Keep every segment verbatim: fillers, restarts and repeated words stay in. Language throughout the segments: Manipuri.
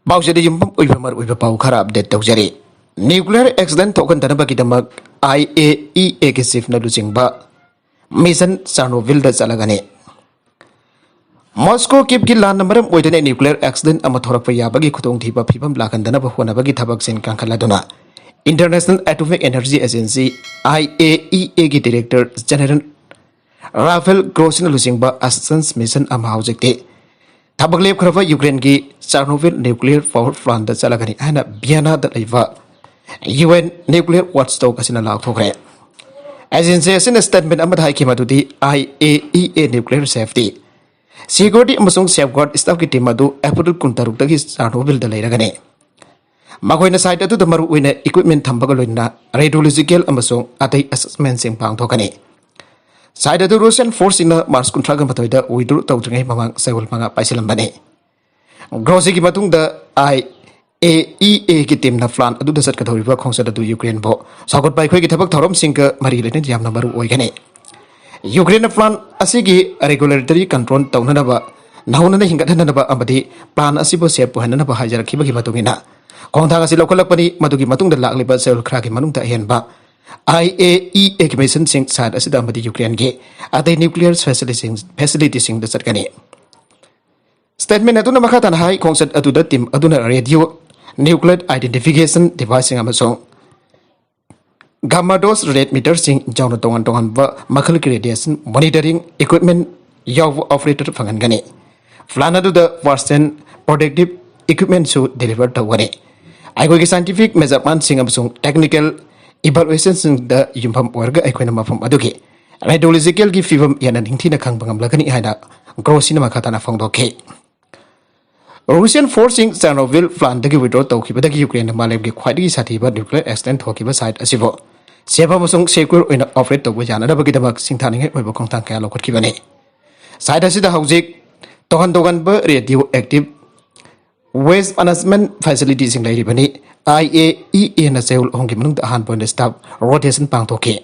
ꯄꯥꯎꯁꯤꯗ ꯌꯨꯝꯐꯝ ꯑꯣꯏꯕ ꯃꯔꯨꯑꯣꯏꯕ ꯄꯥꯎ ꯈꯔ ꯑꯞꯗꯦꯠ ꯇꯧꯖꯔꯤ꯫ ꯅ꯭ꯌꯨꯀ꯭ꯂꯤꯌꯔ ꯑꯦꯛꯁꯤꯗꯦꯟ ꯊꯣꯛꯍꯟꯗꯅꯕꯒꯤꯗꯃꯛ IAEA ꯒꯤ ꯆꯤꯐꯅ ꯂꯨꯆꯤꯡꯕ ꯃꯤꯁꯟ ꯆꯥꯔꯅꯣꯕꯤꯜꯗ ꯆꯠꯂꯒꯅꯤ꯫ ꯃꯣꯁꯀꯣ ꯀꯤꯞꯀꯤ ꯂꯥꯟꯅ ꯃꯔꯝ ꯑꯣꯏꯗꯨꯅ ꯅ꯭ꯌꯨꯀ꯭ꯂꯤꯌꯔ ꯑꯦꯛꯁꯤꯗꯦꯟ ꯑꯃ ꯊꯣꯔꯛꯄ ꯌꯥꯕꯒꯤ ꯈꯨꯗꯣꯡꯊꯤꯕ ꯐꯤꯕꯝ ꯂꯥꯛꯍꯟꯗꯅꯕ ꯍꯣꯠꯅꯕꯒꯤ ꯊꯕꯛꯁꯤꯡ ꯀꯟꯈꯠꯂꯗꯨꯅ International Atomic Energy Agency, IAEA ꯒꯤ ꯗꯤꯔꯦꯛꯇꯔ ꯖꯦꯅꯦꯔꯦꯜ ꯔꯥꯐꯦꯜ ꯒ꯭ꯔꯣꯁꯤꯅ ꯂꯨꯆꯤꯡꯕ ꯑꯁꯤꯁꯇꯦꯟꯁ ꯃꯤꯁꯟ ꯑꯃ ꯍꯧꯖꯤꯛꯇꯤ ꯊꯕꯛ ꯂꯦꯞꯈ꯭ꯔꯕ ꯌꯨꯀ꯭ꯔꯦꯟꯒꯤ ꯆꯥꯔꯅꯣꯕꯤꯜ ꯅ꯭ꯌꯨꯀ꯭ꯂꯤꯌꯔ ꯄꯥꯋꯔ ꯄ꯭ꯂꯥꯟꯗ ꯆꯠꯂꯒꯅꯤ ꯍꯥꯏꯅ ꯚꯤꯌꯥꯅꯥꯗ ꯂꯩꯕ UN Nuclear Watchdog ꯑꯁꯤꯅ ꯂꯥꯎꯊꯣꯛꯈ꯭ꯔꯦ꯫ ꯑꯦꯖꯦꯟꯁꯤ ꯑꯁꯤꯅ ꯁ꯭ꯇꯦꯠꯃꯦꯟ ꯑꯃꯗ ꯍꯥꯏꯈꯤ ꯃꯗꯨꯗꯤ IAEA ꯅ꯭ꯌꯨꯀ꯭ꯂꯤꯌꯔ ꯁꯦꯐꯇꯤ, ꯁꯦꯀ꯭ꯌꯨꯔꯤꯇꯤ ꯑꯃꯁꯨꯡ ꯁꯦꯐꯒꯥꯔꯗ ꯁ꯭ꯇꯥꯐꯀꯤ ꯇꯤꯝ ꯑꯗꯨ ꯑꯦꯄ꯭ꯔꯤꯜ ꯀꯨꯟꯇꯔꯨꯛꯇꯒꯤ ꯆꯥꯔꯅꯣꯕꯤꯜꯗ ꯂꯩꯔꯒꯅꯤ꯫ ꯃꯈꯣꯏꯅ ꯁꯥꯏꯠ ꯑꯗꯨꯗ ꯃꯔꯨꯑꯣꯏꯅ ꯏꯀ꯭ꯋꯤꯞꯃꯦꯟ ꯊꯝꯕꯒ ꯂꯣꯏꯅꯅ ꯔꯦꯗꯤꯑꯣꯂꯣꯖꯤꯀꯦꯜ ꯑꯃꯁꯨꯡ ꯑꯇꯩ ꯑꯦꯁꯦꯁꯃꯦꯟꯁꯤꯡ ꯄꯥꯡꯊꯣꯛꯀꯅꯤ꯫ ꯁꯥꯏꯠ ꯑꯗꯨ ꯔꯨꯁꯤꯌꯥꯟ ꯐꯣꯔꯁꯁꯤꯡꯅ ꯃꯥꯔꯆ ꯀꯨꯟꯊ꯭ꯔꯥꯒ ꯃꯥꯊꯣꯏꯗ ꯋꯤꯗ꯭ꯔꯣ ꯇꯧꯗ꯭ꯔꯤꯉꯩ ꯃꯃꯥꯡ ꯆꯌꯣꯜ ꯃꯉꯥ ꯄꯥꯏꯁꯤꯜꯂꯝꯕꯅꯤ꯫ ꯒ꯭ꯔꯣꯁꯤꯒꯤ ꯃꯇꯨꯡꯗ IAEA ꯒꯤ ꯇꯤꯝꯅ ꯄ꯭ꯂꯥꯟ ꯑꯗꯨꯗ ꯆꯠꯀꯗꯧꯔꯤꯕ ꯈꯣꯡꯆꯠ ꯑꯗꯨ ꯌꯨꯀ꯭ꯔꯦꯟꯕꯨ ꯁꯧꯒꯠꯄ ꯑꯩꯈꯣꯏꯒꯤ ꯊꯕꯛ ꯊꯧꯔꯝꯁꯤꯡꯒ ꯃꯔꯤ ꯂꯩꯅꯅ ꯌꯥꯝꯅ ꯃꯔꯨ ꯑꯣꯏꯒꯅꯤ꯫ ꯌꯨꯀ꯭ꯔꯦꯟꯅ ꯄ꯭ꯂꯥꯟ ꯑꯁꯤꯒꯤ ꯔꯦꯒꯨꯂꯦꯇꯔꯤ ꯀꯟꯇ꯭ꯔꯣꯜ ꯇꯧꯅꯅꯕ, ꯅꯧꯍꯧꯅꯅ ꯍꯤꯡꯒꯠꯍꯟꯅꯅꯕ ꯑꯃꯗꯤ ꯄ꯭ꯂꯥꯟ ꯑꯁꯤꯕꯨ ꯁꯦꯞ ꯑꯣꯏꯍꯟꯅꯅꯕ ꯍꯥꯏꯖꯔꯛꯈꯤꯕꯒꯤ ꯃꯇꯨꯡ ꯏꯟꯅ ꯈꯣꯡꯊꯥꯡ ꯑꯁꯤ ꯂꯧꯈꯠꯂꯛꯄꯅꯤ꯫ ꯃꯗꯨꯒꯤ ꯃꯇꯨꯡꯗ ꯂꯥꯛꯂꯤꯕ ꯆꯌꯣꯜ ꯈꯔꯒꯤ ꯃꯅꯨꯡꯗ ꯑꯍꯦꯟꯕ IAEA ꯒꯤ ꯃꯤꯁꯟꯁꯤꯡ ꯁꯥꯏꯠ ꯑꯁꯤꯗ ꯑꯃꯗꯤ ꯌꯨꯀ꯭ꯔꯦꯟꯒꯤ ꯑꯇꯩ ꯅ꯭ꯌꯨꯀ꯭ꯂꯤꯌꯔ ꯐꯦꯁꯤꯂꯤꯇꯤꯁꯤꯡ, ꯐꯦꯁꯤꯂꯤꯇꯤꯁꯤꯡꯗ ꯆꯠꯀꯅꯤ꯫ ꯁ꯭ꯇꯦꯠꯃꯦꯟ ꯑꯗꯨꯅ ꯃꯈꯥ ꯇꯥꯅ ꯍꯥꯏ, ꯈꯣꯡꯆꯠ ꯑꯗꯨꯗ ꯇꯤꯝ ꯑꯗꯨꯅ ꯔꯦꯗꯤꯑꯣ ꯅ꯭ꯌꯨꯀ꯭ꯂꯤꯌꯔ ꯑꯥꯏꯗꯦꯟꯇꯤꯐꯤꯀꯦꯁꯟ ꯗꯤꯚꯥꯏꯁꯁꯤꯡ ꯑꯃꯁꯨꯡ ꯒꯥꯃꯥ ꯗꯣꯁ ꯔꯦꯗ ꯃꯤꯇꯔꯁꯤꯡ ꯌꯥꯎꯅ ꯇꯣꯉꯥꯟ ꯇꯣꯉꯥꯟꯕ ꯃꯈꯜꯒꯤ ꯔꯦꯗꯤꯌꯦꯁꯟ ꯃꯣꯅꯤꯇꯔꯤꯡ ꯏꯀ꯭ꯋꯤꯞꯃꯦꯟ ꯌꯥꯎꯕ ꯑꯣꯄꯔꯦꯇꯔ ꯐꯪꯍꯟꯒꯅꯤ꯫ ꯄ꯭ꯂꯥꯟ ꯑꯗꯨꯗ ꯄꯔꯁꯅꯦꯜ ꯄ꯭ꯔꯣꯇꯦꯛꯇꯤꯞ ꯏꯀ꯭ꯋꯤꯞꯃꯦꯟꯁꯨ ꯗꯦꯂꯤꯚꯔ ꯇꯧꯒꯅꯤ꯫ ꯑꯩꯈꯣꯏꯒꯤ ꯁꯥꯏꯟꯇꯤꯐꯤꯛ ꯃꯦꯖꯔꯃꯦꯟꯠꯁꯤꯡ ꯑꯃꯁꯨꯡ ꯇꯦꯛꯅꯤꯀꯦꯜ ꯏꯚꯥꯂꯨꯑꯦꯁꯟꯁꯤꯡꯗ ꯌꯨꯝꯐꯝ ꯑꯣꯏꯔꯒ ꯑꯩꯈꯣꯏꯅ ꯃꯐꯝ ꯑꯗꯨꯒꯤ ꯔꯦꯗꯤꯑꯣꯂꯣꯖꯤꯀꯦꯜꯒꯤ ꯐꯤꯕꯝ ꯍꯦꯟꯅ ꯅꯤꯡꯊꯤꯅ ꯈꯪꯕ ꯉꯝꯂꯒꯅꯤ ꯍꯥꯏꯅ ꯒ꯭ꯔꯣꯁꯤꯅ ꯃꯈꯥ ꯇꯥꯅ ꯐꯣꯡꯗꯣꯛꯈꯤ꯫ ꯔꯨꯁꯤꯌꯟ ꯐꯣꯔꯁꯁꯤꯡ ꯆꯥꯔꯅꯣꯕꯤꯜ ꯄ꯭ꯂꯥꯟꯗꯒꯤ ꯋꯤꯗ꯭ꯔꯣ ꯇꯧꯈꯤꯕꯗꯒꯤ ꯌꯨꯀ꯭ꯔꯦꯟꯅ ꯃꯥꯂꯦꯝꯒꯤ ꯈ꯭ꯋꯥꯏꯗꯒꯤ ꯁꯥꯊꯤꯕ ꯅ꯭ꯌꯨꯀ꯭ꯂꯤꯌꯔ ꯑꯦꯛꯁꯤꯗꯦꯟ ꯊꯣꯛꯈꯤꯕ ꯁꯥꯏꯠ ꯑꯁꯤꯕꯨ ꯁꯦꯐ ꯑꯃꯁꯨꯡ ꯁꯦꯀ꯭ꯌꯨꯔ ꯑꯣꯏꯅ ꯑꯣꯄꯔꯦꯠ ꯇꯧꯕ ꯌꯥꯅꯅꯕꯒꯤꯗꯃꯛ ꯁꯤꯡꯊꯥꯅꯤꯡꯉꯥꯏ ꯑꯣꯏꯕ ꯈꯣꯡꯊꯥꯡ ꯀꯌꯥ ꯂꯧꯈꯠꯈꯤꯕꯅꯤ꯫ ꯁꯥꯏꯠ ꯑꯁꯤꯗ ꯍꯧꯖꯤꯛ ꯇꯣꯉꯥꯟ ꯇꯣꯉꯥꯟꯕ ꯔꯦꯗꯤꯑꯣ ꯑꯦꯛꯇꯤꯚ ꯋꯦꯁ ꯃꯦꯅꯦꯖꯃꯦꯟꯠ ꯐꯦꯁꯤꯂꯤꯇꯤꯁꯤꯡ ꯂꯩꯔꯤꯕꯅꯤ꯫ IAEA ꯅ ꯆꯌꯣꯜ ꯑꯍꯨꯝꯒꯤ ꯃꯅꯨꯡꯗ ꯑꯍꯥꯟꯕ ꯑꯣꯏꯅ ꯁ꯭ꯇꯥꯐ ꯔꯣꯇꯦꯁꯟ ꯄꯥꯡꯊꯣꯛꯈꯤ꯫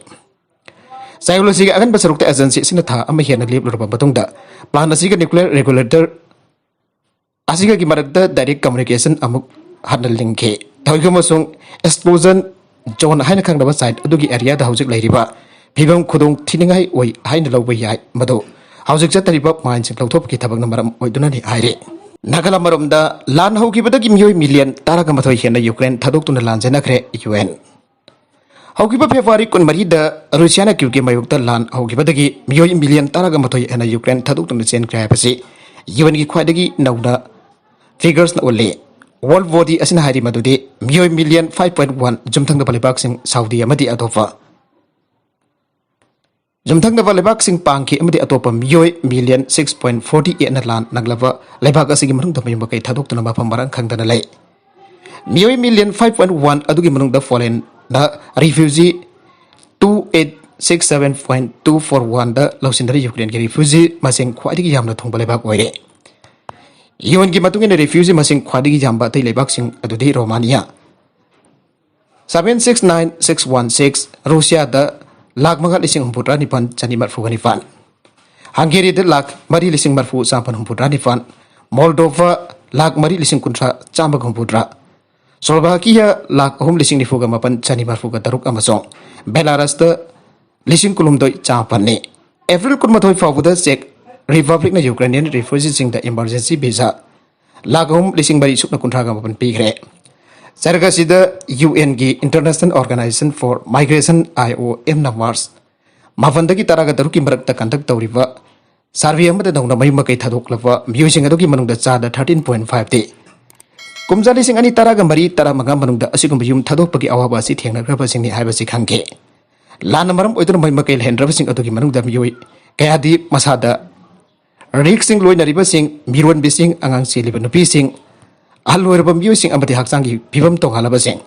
ꯆꯌꯣꯜ ꯑꯁꯤꯒꯤ ꯑꯉꯟꯕ ꯁꯔꯨꯛꯇ ꯑꯦꯖꯦꯟꯁꯤ ꯑꯁꯤꯅ ꯊꯥ ꯑꯃ ꯍꯦꯟꯅ ꯂꯦꯞꯂꯨꯔꯕ ꯃꯇꯨꯡꯗ ꯄ꯭ꯂꯥꯟ ꯑꯁꯤꯒꯤ ꯅ꯭ꯌꯨꯀ꯭ꯂꯤꯌꯔ ꯔꯦꯒꯨꯂꯦꯇꯔ ꯑꯁꯤꯒꯒꯤ ꯃꯔꯛꯇ direct communication ꯑꯃꯨꯛ ꯍꯟꯅ ꯂꯤꯡꯈꯤ꯫ ꯇꯧꯏꯒꯨꯝꯕꯁꯨꯡ explosion zone ꯍꯥꯏꯅ ꯈꯪꯅꯕ site ꯑꯗꯨꯒꯤ areaꯗ ꯍꯧꯖꯤꯛ ꯂꯩꯔꯤꯕ ꯐꯤꯕꯝ ꯈꯨꯗꯣꯡ ꯊꯤꯅꯤꯡꯉꯥꯏ ꯑꯣꯏ ꯍꯥꯏꯅ ꯂꯧꯕ ꯌꯥꯏ꯫ ꯃꯗꯨ ꯍꯧꯖꯤꯛ ꯆꯠꯊꯔꯤꯕ mineꯁꯤꯡ ꯂꯧꯊꯣꯛꯄꯒꯤ ꯊꯕꯛꯅ ꯃꯔꯝ ꯑꯣꯏꯗꯨꯅꯅꯤ ꯍꯥꯏꯔꯤ꯫ ꯅꯥꯒꯥꯂꯥ ꯃꯔꯣꯝꯗ ꯂꯥꯟ ꯍꯧꯈꯤꯕꯗꯒꯤ ꯃꯤꯑꯣꯏ million ꯇꯔꯥꯒ ꯃꯥꯊꯣꯏ ꯍꯦꯟꯅ ꯌꯨꯀ꯭ꯔꯦꯟ ꯊꯥꯗꯣꯛꯇꯨꯅ ꯂꯥꯟ ꯆꯦꯟꯅꯈ꯭ꯔꯦ꯫ UN ꯍꯧꯈꯤꯕ February ꯀꯨꯟꯃꯔꯤꯗ ꯔꯨꯁꯤꯌꯥꯅ ꯀ꯭ꯌꯨꯒꯤ ꯃꯥꯌꯣꯛꯇ ꯂꯥꯟ ꯍꯧꯈꯤꯕꯗꯒꯤ ꯃꯤꯑꯣꯏ million ꯇꯔꯥꯒ ꯃꯥꯊꯣꯏ ꯍꯦꯟꯅ ꯌꯨꯀ꯭ꯔꯦꯟ ꯊꯥꯗꯣꯛꯇꯨꯅ ꯆꯦꯟꯈ꯭ꯔꯦ ꯍꯥꯏꯕꯁꯤ UNꯒꯤ ꯈ꯭ꯋꯥꯏꯗꯒꯤ ꯅꯧꯅ figuresꯅ ꯎꯠꯂꯤ꯫ World Body ꯑꯁꯤꯅ ꯍꯥꯏꯔꯤ ꯃꯗꯨꯗꯤ ꯃꯤꯑꯣꯏ million five point one ꯌꯨꯝꯊꯪꯅꯕ ꯂꯩꯕꯥꯛꯁꯤꯡ ꯁꯥꯎꯗꯤ ꯑꯃꯗꯤ ꯑꯇꯣꯞꯄ ꯌꯨꯝꯊꯪꯅꯕ ꯂꯩꯕꯥꯛꯁꯤꯡ ꯄꯥꯡꯈꯤ ꯑꯃꯗꯤ ꯑꯇꯣꯞꯄ ꯃꯤꯑꯣꯏ million six point forty eightꯅ ꯂꯥꯟ ꯅꯛꯂꯕ ꯂꯩꯕꯥꯛ ꯑꯁꯤꯒꯤ ꯃꯅꯨꯡꯗ ꯃꯌꯨꯝ ꯃꯀꯩ ꯊꯥꯗꯣꯛꯇꯨꯅ ꯃꯐꯝ ꯃꯔꯥꯡ ꯈꯪꯗꯅ ꯂꯩ꯫ ꯃꯤꯑꯣꯏ million five point one ꯑꯗꯨꯒꯤ ꯃꯅꯨꯡꯗ Polandꯅ refugee two eight six seven point two four oneꯗ ꯂꯧꯁꯤꯟꯗꯨꯅ ꯌꯨꯀ꯭ꯔꯦꯟꯒꯤ refugee ꯃꯁꯤꯡ ꯈ꯭ꯋꯥꯏꯗꯒꯤ ꯌꯥꯝꯅ ꯊꯨꯡꯕ ꯂꯩꯕꯥꯛ ꯑꯣꯏꯔꯦ꯫ UNꯒꯤ ꯃꯇꯨꯡ ꯏꯟꯅ refugee ꯃꯁꯤꯡ ꯈ꯭ꯋꯥꯏꯗꯒꯤ ꯌꯥꯝꯕ ꯑꯇꯩ ꯂꯩꯕꯥꯛꯁꯤꯡ ꯑꯗꯨꯗꯤ Romania seven six nine six one six, ꯔꯨꯁꯤꯌꯥꯗ lakh ꯃꯉꯥ ꯂꯤꯁꯤꯡ ꯍꯨꯝꯐꯨꯇꯔꯥ ꯅꯤꯄꯥꯟ ꯆꯅꯤ ꯃꯔꯤꯐꯨꯒ ꯅꯤꯄꯥꯟ, ꯍꯪꯒꯦꯔꯤꯗ ꯂꯥꯈ ꯃꯔꯤ ꯂꯤꯁꯤꯡ ꯃꯔꯤꯐꯨ ꯆꯥꯝꯃꯥꯄꯟ ꯍꯨꯝꯐꯨꯇꯔꯥ ꯅꯤꯄꯥꯟ, ꯃꯣꯜꯗꯣꯚꯥ ꯂꯥꯈ ꯃꯔꯤ ꯂꯤꯁꯤꯡ ꯀꯨꯟꯊ꯭ꯔꯥ ꯆꯥꯝꯃꯒ ꯍꯨꯝꯐꯨꯇꯔꯥ, ꯁ꯭ꯂꯣꯚꯥꯀꯤꯌꯥ ꯂꯥꯈ ꯑꯍꯨꯝ ꯂꯤꯁꯤꯡ ꯅꯤꯐꯨꯒ ꯃꯥꯄꯟ ꯆꯅꯤ ꯃꯔꯤꯐꯨꯒ ꯇꯔꯨꯛ ꯑꯃꯁꯨꯡ ꯕꯦꯂꯥꯔꯁꯇ ꯂꯤꯁꯤꯡ ꯀꯨꯟꯍꯨꯝꯗꯣꯏ ꯆꯥꯝꯃꯥꯄꯟꯅꯤ꯫ ꯑꯦꯄ꯭ꯔꯤꯜ ꯀꯨꯟꯃꯥꯊꯣꯏ ꯐꯥꯎꯕꯗ ꯆꯦꯛ ꯔꯤꯄꯕ꯭ꯂꯤꯛꯅ ꯌꯨꯀ꯭ꯔꯦꯅꯤꯌꯟ refugeeꯁꯤꯡꯗ emergency visa ꯂꯥꯈ ꯑꯍꯨꯝ ꯂꯤꯁꯤꯡ ꯃꯔꯤ ꯁꯨꯞꯅ ꯀꯨꯟꯊ꯭ꯔꯥꯒ ꯃꯥꯄꯟ ꯄꯤꯈ꯭ꯔꯦ꯫ ꯆꯔꯒ ꯑꯁꯤꯗ UNꯒꯤ International Organization for Migration, IOMꯅ ꯃꯥꯔꯆ ꯃꯥꯄꯟꯗꯒꯤ ꯇꯔꯥꯒ ꯇꯔꯨꯛꯀꯤ ꯃꯔꯛꯇ conduct ꯇꯧꯔꯤꯕ survey ꯑꯃꯗ ꯅꯧꯅ ꯃꯌꯨꯝ ꯃꯀꯩ ꯊꯥꯗꯣꯛꯂꯕ ꯃꯤꯑꯣꯏꯁꯤꯡ ꯑꯗꯨꯒꯤ ꯃꯅꯨꯡꯗ ꯆꯥꯗ thirteen point five ꯗꯤ ꯀꯨꯝꯖꯥ ꯂꯤꯁꯤꯡ ꯑꯅꯤ ꯇꯔꯥꯒ ꯃꯔꯤ ꯇꯔꯥꯃꯉꯥ ꯃꯅꯨꯡꯗ ꯑꯁꯤꯒꯨꯝꯕ ꯌꯨꯝ ꯊꯥꯗꯣꯛꯄꯒꯤ ꯑꯋꯥꯕ ꯑꯁꯤ ꯊꯦꯡꯅꯈ꯭ꯔꯕꯁꯤꯡꯅꯤ ꯍꯥꯏꯕꯁꯤ ꯈꯪꯈꯤ꯫ ꯂꯥꯟꯅ ꯃꯔꯝ ꯑꯣꯏꯗꯨꯅ ꯃꯌꯨꯝ ꯃꯀꯩ ꯂꯩꯍꯟꯗ꯭ꯔꯕꯁꯤꯡ ꯑꯗꯨꯒꯤ ꯃꯅꯨꯡꯗ ꯃꯤꯑꯣꯏ ꯀꯌꯥꯗꯤ ꯃꯁꯥꯗ riskꯁꯤꯡ ꯂꯣꯏꯅꯔꯤꯕꯁꯤꯡ, ꯃꯤꯔꯣꯟꯕꯤꯁꯤꯡ, ꯑꯉꯥꯡ ꯆꯦꯜꯂꯤꯕ ꯅꯨꯄꯤꯁꯤꯡ, ꯑꯍꯜ ꯑꯣꯏꯔꯕ ꯃꯤꯑꯣꯏꯁꯤꯡ ꯑꯃꯗꯤ ꯍꯛꯆꯥꯡꯒꯤ ꯐꯤꯕꯝ ꯇꯣꯉꯥꯜꯂꯕꯁꯤꯡ,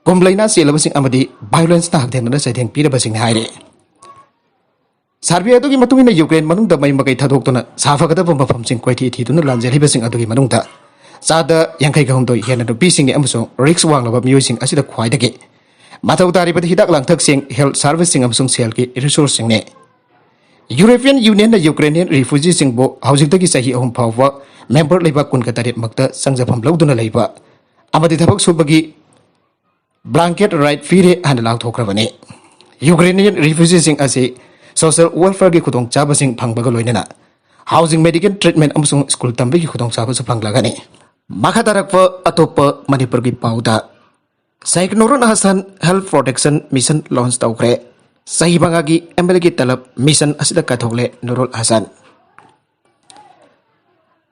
ꯀꯨꯝ ꯂꯥꯏꯅꯥ ꯆꯦꯜꯂꯕꯁꯤꯡ ꯑꯃꯗꯤ violenceꯅ ꯍꯛꯊꯦꯡꯅꯅ ꯆꯩꯊꯦꯡ ꯄꯤꯔꯕꯁꯤꯡꯅꯤ ꯍꯥꯏꯔꯤ꯫ Survey ꯑꯗꯨꯒꯤ ꯃꯇꯨꯡ ꯏꯟꯅ ꯌꯨꯀ꯭ꯔꯦꯟ ꯃꯅꯨꯡꯗ ꯃꯌꯨꯝ ꯃꯀꯩ ꯊꯥꯗꯣꯛꯇꯨꯅ ꯁꯥꯐꯒꯗꯕ ꯃꯐꯝꯁꯤꯡ ꯀꯣꯏꯊꯤ ꯊꯤꯗꯨꯅ ꯂꯥꯟꯖꯦꯜꯂꯤꯕꯁꯤꯡ ꯑꯗꯨꯒꯤ ꯃꯅꯨꯡꯗ ꯆꯥꯗ ꯌꯥꯡꯈꯩꯒ ꯍꯨꯝꯗꯣꯏ ꯍꯦꯟꯅ ꯅꯨꯄꯤꯁꯤꯡꯅꯤ ꯑꯃꯁꯨꯡ risk ꯋꯥꯡꯂꯕ ꯃꯤꯑꯣꯏꯁꯤꯡ ꯑꯁꯤꯗ ꯈ꯭ꯋꯥꯏꯗꯒꯤ ꯃꯊꯧ ꯇꯥꯔꯤꯕꯗꯤ ꯍꯤꯗꯥꯛ ꯂꯥꯡꯊꯛꯁꯤꯡ, health serviceꯁꯤꯡ ꯑꯃꯁꯨꯡ ꯁꯦꯜꯒꯤ resourceꯁꯤꯡꯅꯤ꯫ European Union ꯅ Ukrainian refugee ꯁꯤꯡꯕꯨ ꯍꯧꯖꯤꯛꯇꯒꯤ ꯆꯍꯤ ꯑꯍꯨꯝ ꯐꯥꯎꯕ member ꯂꯩꯕꯥꯛ ꯀꯨꯟꯒ ꯇꯔꯦꯠ ꯃꯛꯇ ꯆꯪꯖꯐꯝ ꯂꯧꯗꯨꯅ ꯂꯩꯕ ꯑꯃꯗꯤ ꯊꯕꯛ ꯁꯨꯕꯒꯤ blanket right ꯄꯤꯔꯦ ꯍꯥꯏꯅ ꯂꯥꯎꯊꯣꯛꯈ꯭ꯔꯕꯅꯤ꯫ Ukrainian refugee ꯁꯤꯡ ꯑꯁꯤ social welfare ꯒꯤ ꯈꯨꯗꯣꯡꯆꯥꯕꯁꯤꯡ ꯐꯪꯕꯒ ꯂꯣꯏꯅꯅ housing, medical treatment ꯑꯃꯁꯨꯡ school ꯇꯝꯕꯒꯤ ꯈꯨꯗꯣꯡꯆꯥꯕꯁꯨ ꯐꯪꯂꯒꯅꯤ꯫ ꯃꯈꯥ ꯇꯥꯔꯛꯄ ꯑꯇꯣꯞꯄ ꯃꯅꯤꯄꯨꯔꯒꯤ ꯄꯥꯎꯗ, Sheikh Nurul Hasan Health Protection Mission launch ꯇꯧꯈ꯭ꯔꯦ꯫ ꯆꯍꯤ ꯃꯉꯥꯒꯤ M L A ꯒꯤ ꯇꯂꯕ mission ꯑꯁꯤꯗ ꯀꯠꯊꯣꯛꯂꯦ ꯅꯨꯔꯨꯜ ꯍꯁꯟ꯫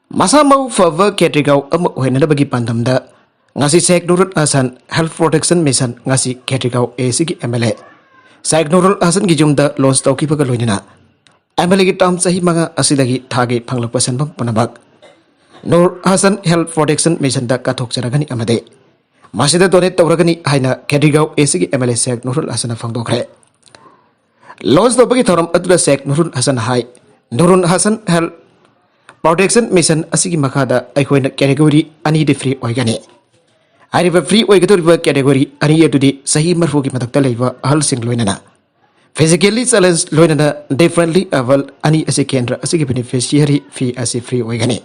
ꯃꯁꯥ ꯃꯎ ꯐꯕ ꯈꯦꯇ꯭ꯔꯤꯒꯥꯎ ꯑꯃ ꯑꯣꯏꯍꯟꯅꯕꯒꯤ ꯄꯥꯟꯗꯝꯗ ꯉꯁꯤ Sheikh Nurul Hasan Health Protection Mission ꯉꯁꯤ ꯈꯦꯇ꯭ꯔꯤꯒꯥꯎ A C ꯒꯤ M L A Sheikh Nurul Hasan ꯒꯤ ꯌꯨꯝꯗ launch ꯇꯧꯈꯤꯕꯒ ꯂꯣꯏꯅꯅ M L A ꯒꯤ term ꯆꯍꯤ ꯃꯉꯥ ꯑꯁꯤꯗꯒꯤ ꯊꯥꯒꯤ ꯐꯪꯂꯛꯄ ꯁꯦꯟꯐꯝ ꯄꯨꯝꯅꯃꯛ Nur Hasan Health Protection Mission ꯗ ꯀꯠꯊꯣꯛꯆꯔꯒꯅꯤ ꯑꯃꯗꯤ ꯃꯁꯤꯗ donate ꯇꯧꯔꯒꯅꯤ ꯍꯥꯏꯅ ꯈꯦꯇ꯭ꯔꯤꯒꯥꯎ A C ꯒꯤ M L A Sheikh Nurul Hasan ꯅ ꯐꯣꯡꯗꯣꯛꯈ꯭ꯔꯦ꯫ Launch ꯇꯧꯕꯒꯤ ꯊꯧꯔꯝ ꯑꯗꯨꯗ Sheikh Nurul Hasan ꯍꯥꯏ, Nurul Hasan Health Protection Mission ꯑꯁꯤꯒꯤ ꯃꯈꯥꯗ ꯑꯩꯈꯣꯏꯅ category ꯑꯅꯤꯗꯤ free ꯑꯣꯏꯒꯅꯤ꯫ ꯍꯥꯏꯔꯤꯕ free ꯑꯣꯏꯒꯗꯧꯔꯤꯕ category ꯑꯅꯤ ꯑꯗꯨꯗꯤ ꯆꯍꯤ ꯃꯔꯤꯐꯨꯒꯤ ꯃꯊꯛꯇ ꯂꯩꯕ ꯑꯍꯜꯁꯤꯡ ꯂꯣꯏꯅꯅ physically challenge ꯂꯣꯏꯅꯅ differently able ꯑꯅꯤ ꯑꯁꯤ ꯀꯦꯟꯗ꯭ꯔ ꯑꯁꯤꯒꯤ beneficiary fee ꯑꯁꯤ free ꯑꯣꯏꯒꯅꯤ꯫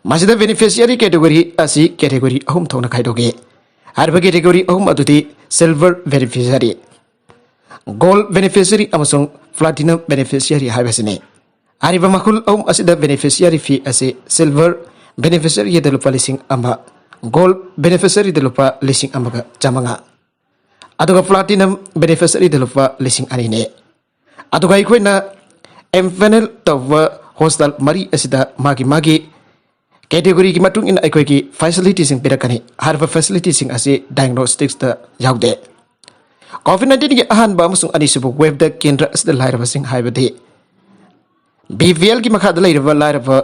ꯃꯁꯤꯗ beneficiary category ꯑꯁꯤ category ꯑꯍꯨꯝ ꯊꯣꯛꯅ ꯈꯥꯏꯗꯣꯛꯏ꯫ ꯍꯥꯏꯔꯤꯕ category ꯑꯍꯨꯝ ꯑꯗꯨꯗꯤ silver beneficiary, gold beneficiary ꯑꯃꯁꯨꯡ platinum beneficiary ꯍꯥꯏꯕꯁꯤꯅꯤ꯫ ꯍꯥꯏꯔꯤꯕ ꯃꯈꯜ ꯑꯍꯨꯝ ꯑꯁꯤꯗ beneficiary fee ꯑꯁꯤ silver beneficiary ꯗ ꯂꯨꯄꯥ ꯂꯤꯁꯤꯡ ꯑꯃ, gold beneficiary ꯗ ꯂꯨꯄꯥ ꯂꯤꯁꯤꯡ ꯑꯃꯒ ꯆꯥꯃꯉꯥ, ꯑꯗꯨꯒ platinum beneficiary ꯗ ꯂꯨꯄꯥ ꯂꯤꯁꯤꯡ ꯑꯅꯤꯅꯤ꯫ ꯑꯗꯨꯒ ꯑꯩꯈꯣꯏꯅ empanel ꯇꯧꯕ hospital ꯃꯔꯤ ꯑꯁꯤꯗ ꯃꯥꯒꯤ ꯃꯥꯒꯤ category ꯒꯤ ꯃꯇꯨꯡ ꯏꯟꯅ ꯑꯩꯈꯣꯏꯒꯤ facility ꯁꯤꯡ ꯄꯤꯔꯛꯀꯅꯤ꯫ ꯍꯥꯏꯔꯤꯕ facility ꯁꯤꯡ ꯑꯁꯤ diagnostics ꯇ ꯌꯥꯎꯗꯦ꯫ COVID nineteen ꯒꯤ ꯑꯍꯥꯟꯕ ꯑꯃꯁꯨꯡ ꯑꯅꯤꯁꯨꯕ wave ꯇ ꯀꯦꯟꯗ꯭ꯔ ꯑꯁꯤꯗ ꯂꯥꯏꯔꯕꯁꯤꯡ ꯍꯥꯏꯕꯗꯤ B P L ꯒꯤ ꯃꯈꯥꯗ ꯂꯩꯔꯕ ꯂꯥꯏꯔꯕ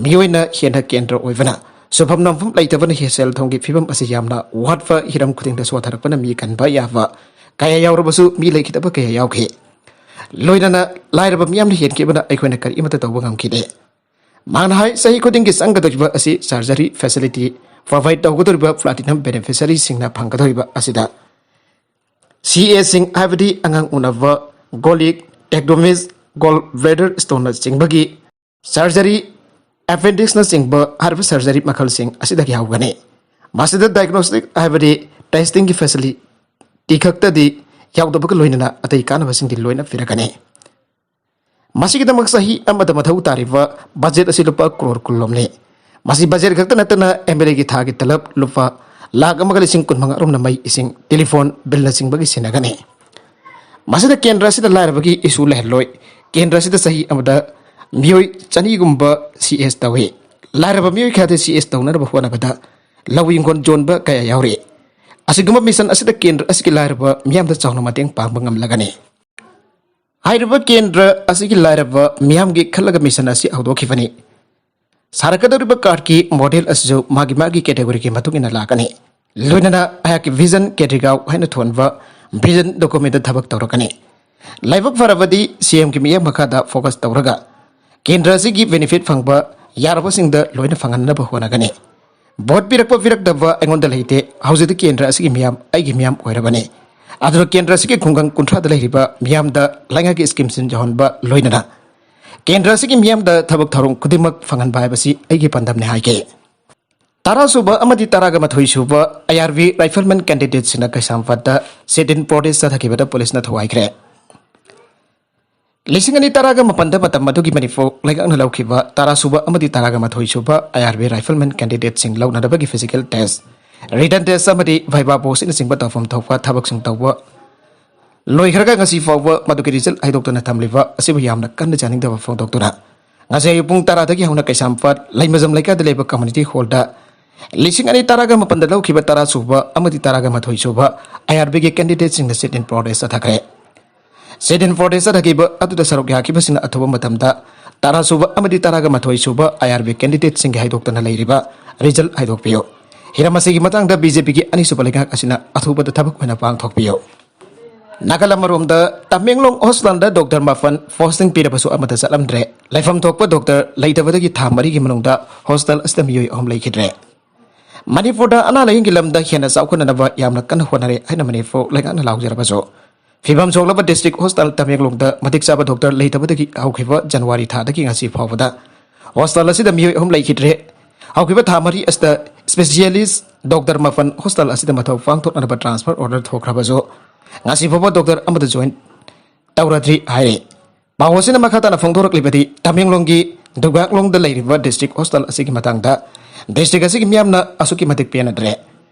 ꯃꯤꯑꯣꯏꯅ ꯍꯦꯟꯅ ꯀꯦꯟꯗ꯭ꯔ ꯑꯣꯏꯕꯅ ꯁꯨꯐꯝ ꯅꯣꯝꯐꯝ ꯂꯩꯇꯕꯅ ꯍꯦ-, ꯁꯦꯜ ꯊꯨꯝꯒꯤ ꯐꯤꯕꯝ ꯑꯁꯤ ꯌꯥꯝꯅ ꯋꯥꯠꯄ ꯍꯤꯔꯝ ꯈꯨꯗꯤꯡꯗ ꯁꯣꯊꯔꯛꯄꯅ ꯃꯤ ꯀꯟꯕ ꯌꯥꯕ ꯀꯌꯥ ꯌꯥꯎꯔꯕꯁꯨ ꯃꯤ ꯂꯩꯈꯤꯗꯕ ꯀꯌꯥ ꯌꯥꯎꯈꯤ꯫ ꯂꯣꯏꯅꯅ ꯂꯥꯏꯔꯕ ꯃꯤꯌꯥꯝꯅ ꯍꯦꯟꯈꯤꯕꯅ ꯑꯩꯈꯣꯏꯅ ꯀꯔꯤꯃꯠꯇ ꯇꯧꯕ ꯉꯝꯈꯤꯗꯦ꯫ ꯃꯍꯥꯛꯅ ꯍꯥꯏ, ꯆꯍꯤ ꯈꯨꯗꯤꯡꯒꯤ ꯆꯪꯒꯗꯧꯔꯤꯕ ꯑꯁꯤ surgery facility provide ꯇꯧꯒꯗꯧꯔꯤꯕ platinum beneficiary ꯁꯤꯡꯅ ꯐꯪꯒꯗꯧꯔꯤꯕ ꯑꯁꯤꯗ C A ꯁꯤꯡ ꯍꯥꯏꯕꯗꯤ ꯑꯉꯥꯡ ꯎꯅꯕ, gynec, ectomist, ꯒꯣꯜ ꯕ꯭ꯂꯦꯗꯔ ꯁ꯭ꯇꯣꯟꯅꯆꯤꯡꯕꯒꯤ ꯁꯔꯖꯔꯤ, ꯑꯦꯄꯦꯟꯗꯤꯛꯁꯅꯆꯤꯡꯕ ꯍꯥꯏꯔꯤꯕ ꯁꯔꯖꯔꯤ ꯃꯈꯜꯁꯤꯡ ꯑꯁꯤꯗꯒꯤ ꯍꯧꯒꯅꯤ꯫ ꯃꯁꯤꯗ ꯗꯥꯏꯒꯅꯣꯁꯇꯤꯛ ꯍꯥꯏꯕꯗꯤ ꯇꯦꯁꯇꯤꯡꯒꯤ ꯐꯦꯁꯤꯂꯤꯇꯤ ꯈꯛꯇꯗꯤ ꯌꯥꯎꯗꯕꯒ ꯂꯣꯏꯅꯅ ꯑꯇꯩ ꯀꯥꯟꯅꯕꯁꯤꯡꯗꯤ ꯂꯣꯏꯅ ꯄꯤꯔꯛꯀꯅꯤ꯫ ꯃꯁꯤꯒꯤꯗꯃꯛ ꯆꯍꯤ ꯑꯃꯗ ꯃꯊꯧ ꯇꯥꯔꯤꯕ ꯕꯖꯦꯠ ꯑꯁꯤ ꯂꯨꯄꯥ ꯀ꯭ꯔꯣꯔ ꯀꯨꯟꯂꯣꯝꯅꯤ꯫ ꯃꯁꯤ ꯕꯖꯦꯠ ꯈꯛꯇ ꯅꯠꯇꯅ ꯑꯦꯝ ꯑꯦꯜ ꯑꯦꯒꯤ ꯊꯥꯒꯤ ꯇꯂꯕ ꯂꯨꯄꯥ ꯂꯥꯈ ꯑꯃꯒ ꯂꯤꯁꯤꯡ ꯀꯨꯟ ꯃꯉꯥ ꯔꯣꯝꯅ ꯃꯩ, ꯏꯁꯤꯡ, ꯇꯦꯂꯤꯐꯣꯟ ꯕꯤꯜꯅꯆꯤꯡꯕꯒꯤ ꯁꯤꯟꯅꯒꯅꯤ꯫ ꯃꯁꯤꯗ ꯀꯦꯟꯗ꯭ꯔ ꯑꯁꯤꯗ ꯂꯥꯏꯔꯕꯒꯤ ꯏꯁꯨ ꯂꯩꯍꯜꯂꯣꯏ꯫ ꯀꯦꯟꯗ꯭ꯔ ꯑꯁꯤꯗ ꯆꯍꯤ ꯑꯃꯗ ꯃꯤꯑꯣꯏ ꯆꯅꯤꯒꯨꯝꯕ ꯁꯤ ꯑꯦꯁ ꯇꯧꯏ꯫ ꯂꯥꯏꯔꯕ ꯃꯤꯑꯣꯏ ꯈꯔꯗꯤ ꯁꯤ ꯑꯦꯁ ꯇꯧꯅꯅꯕ ꯍꯣꯠꯅꯕꯗ ꯂꯧ ꯏꯪꯈꯣꯜ ꯌꯣꯟꯕ ꯀꯌꯥ ꯌꯥꯎꯔꯤ꯫ ꯑꯁꯤꯒꯨꯝꯕ ꯃꯤꯁꯟ ꯑꯁꯤꯗ ꯀꯦꯟꯗ꯭ꯔ ꯑꯁꯤꯒꯤ ꯂꯥꯏꯔꯕ ꯃꯤꯌꯥꯝꯗ ꯆꯥꯎꯅ ꯃꯇꯦꯡ ꯄꯥꯡꯕ ꯉꯝꯂꯒꯅꯤ꯫ ꯍꯥꯏꯔꯤꯕ ꯀꯦꯟꯗ꯭ꯔ ꯑꯁꯤꯒꯤ ꯂꯥꯏꯔꯕ ꯃꯤꯌꯥꯝꯒꯤ ꯈꯜꯂꯒ ꯃꯤꯁꯟ ꯑꯁꯤ ꯍꯧꯗꯣꯛꯈꯤꯕꯅꯤ꯫ ꯁꯥꯔꯛꯀꯗꯧꯔꯤꯕ ꯀꯥꯔꯗꯀꯤ ꯃꯣꯗꯦꯜ ꯑꯁꯤꯁꯨ ꯃꯥꯒꯤ ꯃꯥꯒꯤ ꯀꯦꯇꯦꯒꯣꯔꯤꯒꯤ ꯃꯇꯨꯡ ꯏꯟꯅ ꯂꯥꯛꯀꯅꯤ꯫ ꯂꯣꯏꯅꯅ ꯑꯩꯍꯥꯛꯀꯤ ꯚꯤꯖꯟ ꯀꯦꯗ꯭ꯔꯤꯒꯥꯎ ꯍꯥꯏꯅ ꯊꯣꯟꯕ ꯚꯤꯖꯟ ꯗꯣꯀꯨꯃꯦꯟꯗ ꯊꯕꯛ ꯇꯧꯔꯛꯀꯅꯤ꯫ ꯂꯥꯏꯕꯛ ꯐꯔꯕꯗꯤ ꯁꯤ ꯑꯦꯝꯒꯤ ꯃꯤꯠꯌꯦꯡ ꯃꯈꯥꯗ ꯐꯣꯀꯁ ꯇꯧꯔꯒ ꯀꯦꯟꯗ꯭ꯔ ꯑꯁꯤꯒꯤ ꯕꯦꯅꯤꯐꯤꯠ ꯐꯪꯕ ꯌꯥꯔꯕꯁꯤꯡꯗ ꯂꯣꯏꯅ ꯐꯪꯍꯟꯅꯕ ꯍꯣꯠꯅꯒꯅꯤ꯫ ꯚꯣꯠ ꯄꯤꯔꯛꯄ ꯄꯤꯔꯛꯇꯕ ꯑꯩꯉꯣꯟꯗ ꯂꯩꯇꯦ꯫ ꯍꯧꯖꯤꯛꯇꯤ ꯀꯦꯟꯗ꯭ꯔ ꯑꯁꯤꯒꯤ ꯃꯤꯌꯥꯝ ꯑꯩꯒꯤ ꯃꯤꯌꯥꯝ ꯑꯣꯏꯔꯕꯅꯤ꯫ ꯑꯗꯨꯅ ꯀꯦꯟꯗ꯭ꯔ ꯑꯁꯤꯒꯤ ꯈꯨꯡꯒꯪ ꯀꯨꯟꯊ꯭ꯔꯥꯗ ꯂꯩꯔꯤꯕ ꯃꯤꯌꯥꯝꯗ ꯂꯩꯉꯥꯛꯀꯤ ꯁ꯭ꯀꯤꯝꯁꯤꯡ ꯌꯧꯍꯟꯕ ꯂꯣꯏꯅꯅ ꯀꯦꯟꯗ꯭ꯔ ꯑꯁꯤꯒꯤ ꯃꯤꯌꯥꯝꯗ ꯊꯕꯛ ꯊꯧꯔꯝ ꯈꯨꯗꯤꯡꯃꯛ ꯐꯪꯍꯟꯕ ꯍꯥꯏꯕꯁꯤ ꯑꯩꯒꯤ ꯄꯥꯟꯗꯝꯅꯤ ꯍꯥꯏꯒꯦ꯫ ꯇꯔꯥ ꯁꯨꯕ ꯑꯃꯗꯤ ꯇꯔꯥꯒ ꯃꯥꯊꯣꯏ ꯁꯨꯕ I R B ꯔꯥꯏꯐꯜꯃꯦꯟ ꯀꯦꯟꯗꯤꯗꯦꯠꯁꯤꯡꯅ ꯀꯩꯁꯥꯝꯄꯥꯠꯇ seat in protest ꯆꯠꯊꯈꯤꯕꯗ ꯄꯨꯂꯤꯁꯅ ꯊꯨꯒꯥꯏꯈ꯭ꯔꯦ꯫ ꯂꯤꯁꯤꯡ ꯑꯅꯤ ꯇꯔꯥꯒ ꯃꯥꯄꯟꯗ ꯃꯇꯝ ꯑꯗꯨꯒꯤ ꯃꯅꯤꯄꯨꯔ ꯂꯩꯉꯥꯛꯅ ꯂꯧꯈꯤꯕ ꯇꯔꯥ ꯁꯨꯕ ꯑꯃꯗꯤ ꯇꯔꯥꯒ ꯃꯥꯊꯣꯏ ꯁꯨꯕ ꯑꯥꯏ ꯑꯥꯔ ꯕꯤ ꯔꯥꯏꯐꯜꯃꯦꯟ ꯀꯦꯟꯗꯤꯗꯦꯠꯁꯤꯡ ꯂꯧꯅꯅꯕꯒꯤ ꯐꯤꯖꯤꯀꯦꯜ ꯇꯦꯁ, ꯔꯤꯇꯟ ꯇꯦꯁ ꯑꯃꯗꯤ ꯚꯥꯏꯕꯥ ꯄꯣꯁ ꯑꯁꯤꯅꯆꯤꯡꯕ ꯇꯧꯐꯝ ꯊꯣꯛꯄ ꯊꯕꯛꯁꯤꯡ ꯇꯧꯕ ꯂꯣꯏꯈ꯭ꯔꯒ ꯉꯁꯤ ꯐꯥꯎꯕ ꯃꯗꯨꯒꯤ ꯔꯤꯖꯜ ꯍꯥꯏꯗꯣꯛꯇꯅ ꯊꯝꯂꯤꯕ ꯑꯁꯤꯕꯨ ꯌꯥꯝꯅ ꯀꯟꯅ ꯌꯥꯅꯤꯡꯗꯕ ꯐꯣꯡꯗꯣꯛꯇꯨꯅ ꯉꯁꯤ ꯑꯌꯨꯛ ꯄꯨꯡ ꯇꯔꯥꯗꯒꯤ ꯍꯧꯅ ꯀꯩꯁꯥꯝꯄꯥꯠ ꯂꯩꯃꯖꯝ ꯂꯩꯀꯥꯏꯗ ꯂꯩꯕ ꯀꯝꯃ꯭ꯌꯨꯅꯤꯇꯤ ꯍꯣꯜꯗ ꯂꯤꯁꯤꯡ ꯑꯅꯤ ꯇꯔꯥꯒ ꯃꯥꯄꯟꯗ ꯂꯧꯈꯤꯕ ꯇꯔꯥ ꯁꯨꯕ ꯑꯃꯗꯤ ꯇꯔꯥꯒ ꯃꯥꯊꯣꯏ ꯁꯨꯕ I R ꯕꯤꯒꯤ ꯀꯦꯟꯗꯤꯗꯦꯠꯁꯤꯡꯅ seat in protest ꯆꯠꯊꯈ꯭ꯔꯦ꯫ Seat in protest ꯆꯠꯊꯈꯤꯕ ꯑꯗꯨꯗ ꯁꯔꯨꯛ ꯌꯥꯈꯤꯕꯁꯤꯡꯅ ꯑꯊꯨꯕ ꯃꯇꯝꯗ ꯇꯔꯥ ꯁꯨꯕ ꯑꯃꯗꯤ ꯇꯔꯥꯒ ꯃꯥꯊꯣꯏ ꯁꯨꯕ ꯑꯥꯏ ꯑꯥꯔ ꯕꯤ ꯀꯦꯟꯗꯤꯗꯦꯠꯁꯤꯡꯒꯤ ꯍꯥꯏꯗꯣꯛꯇꯅ ꯂꯩꯔꯤꯕ ꯔꯤꯖꯜ ꯍꯥꯏꯗꯣꯛꯄꯤꯌꯨ꯫ ꯍꯤꯔꯝ ꯑꯁꯤꯒꯤ ꯃꯇꯥꯡꯗ ꯕꯤ ꯖꯦ ꯄꯤꯒꯤ ꯑꯅꯤꯁꯨꯕ ꯂꯩꯉꯥꯛ ꯑꯁꯤꯅ ꯑꯊꯨꯕꯗ ꯊꯕꯛ ꯑꯣꯏꯅ ꯄꯥꯡꯊꯣꯛꯄꯤꯌꯨ꯫ ꯅꯥꯀꯜ ꯑꯃꯔꯣꯝꯗ ꯇꯃꯦꯡꯂꯣꯡ ꯍꯣꯁꯄꯤꯇꯥꯜꯗ ꯗꯣꯛꯇꯔ ꯃꯥꯄꯟ ꯄꯣꯁꯇꯤꯡ ꯄꯤꯔꯕꯁꯨ ꯑꯃꯠꯇ ꯆꯠꯂꯝꯗ꯭ꯔꯦ꯫ ꯂꯩꯐꯝ ꯊꯣꯛꯄ ꯗꯣꯛꯇꯔ ꯂꯩꯇꯕꯗꯒꯤ ꯊꯥ ꯃꯔꯤꯒꯤ ꯃꯅꯨꯡꯗ ꯍꯣꯁꯄꯤꯇꯥꯜ ꯑꯁꯤꯗ ꯃꯤꯑꯣꯏ ꯑꯍꯨꯝ ꯂꯩꯈꯤꯗ꯭ꯔꯦ꯫ ꯃꯅꯤꯄꯨꯔꯗ ꯑꯅꯥ ꯂꯥꯌꯦꯡꯒꯤ ꯂꯝꯗ ꯍꯦꯟꯅ ꯆꯥꯎꯈꯠꯅꯅꯕ ꯌꯥꯝꯅ ꯀꯟꯅ ꯍꯣꯠꯅꯔꯦ ꯍꯥꯏꯅ ꯃꯅꯤꯄꯨꯔ ꯂꯩꯉꯥꯛꯅ ꯂꯥꯎꯖꯔꯕꯁꯨ, ꯐꯤꯕꯝ ꯁꯣꯛꯂꯕ ꯗꯤꯁꯇ꯭ꯔꯤꯛ ꯍꯣꯁꯄꯤꯇꯥꯜ ꯇꯃꯦꯡꯂꯣꯡꯗ ꯃꯇꯤꯛ ꯆꯥꯕ ꯗꯣꯛꯇꯔ ꯂꯩꯇꯕꯗꯒꯤ ꯍꯧꯈꯤꯕ ꯖꯅꯋꯥꯔꯤ ꯊꯥꯗꯒꯤ ꯉꯁꯤ ꯐꯥꯎꯕꯗ ꯍꯣꯁꯄꯤꯇꯥꯜ ꯑꯁꯤꯗ ꯃꯤꯑꯣꯏ ꯑꯍꯨꯝ ꯂꯩꯈꯤꯗ꯭ꯔꯦ꯫ ꯍꯧꯈꯤꯕ ꯊꯥ ꯃꯔꯤ ꯑꯁꯤꯗ ꯁ꯭ꯄꯦꯁꯤꯌꯦꯂꯤꯁ ꯗꯣꯛꯇꯔ ꯃꯥꯄꯟ ꯍꯣꯁꯄꯤꯇꯥꯜ ꯑꯁꯤꯗ ꯃꯊꯧ ꯄꯥꯡꯊꯣꯛꯅꯅꯕ ꯇ꯭ꯔꯥꯟꯁꯐꯔ ꯑꯣꯔꯗꯔ ꯊꯣꯛꯈ꯭ꯔꯕꯁꯨ ꯉꯁꯤ ꯐꯥꯎꯕ ꯗꯣꯛꯇꯔ ꯑꯃꯠꯇ ꯖꯣꯏꯟ ꯇꯧꯔꯗ꯭ꯔꯤ ꯍꯥꯏꯔꯤ꯫ ꯄꯥꯎ ꯑꯁꯤꯅ ꯃꯈꯥ ꯇꯥꯅ ꯐꯣꯡꯗꯣꯔꯛꯂꯤꯕꯗꯤ ꯇꯃꯦꯡꯂꯣꯡꯒꯤ ꯗꯨꯒꯥꯛꯂꯣꯡꯗ ꯂꯩꯔꯤꯕ ꯗꯤꯁꯇ꯭ꯔꯤꯛ ꯍꯣꯁꯄꯤꯇꯥꯜ ꯑꯁꯤꯒꯤ ꯃꯇꯥꯡꯗ꯫ ꯗꯤꯁꯇ꯭ꯔꯤꯛ ꯑꯁꯤꯒꯤ ꯃꯤꯌꯥꯝꯅ ꯑꯁꯨꯛꯀꯤ ꯃꯇꯤꯛ ꯄꯦꯟꯅꯗ꯭ꯔꯦ꯫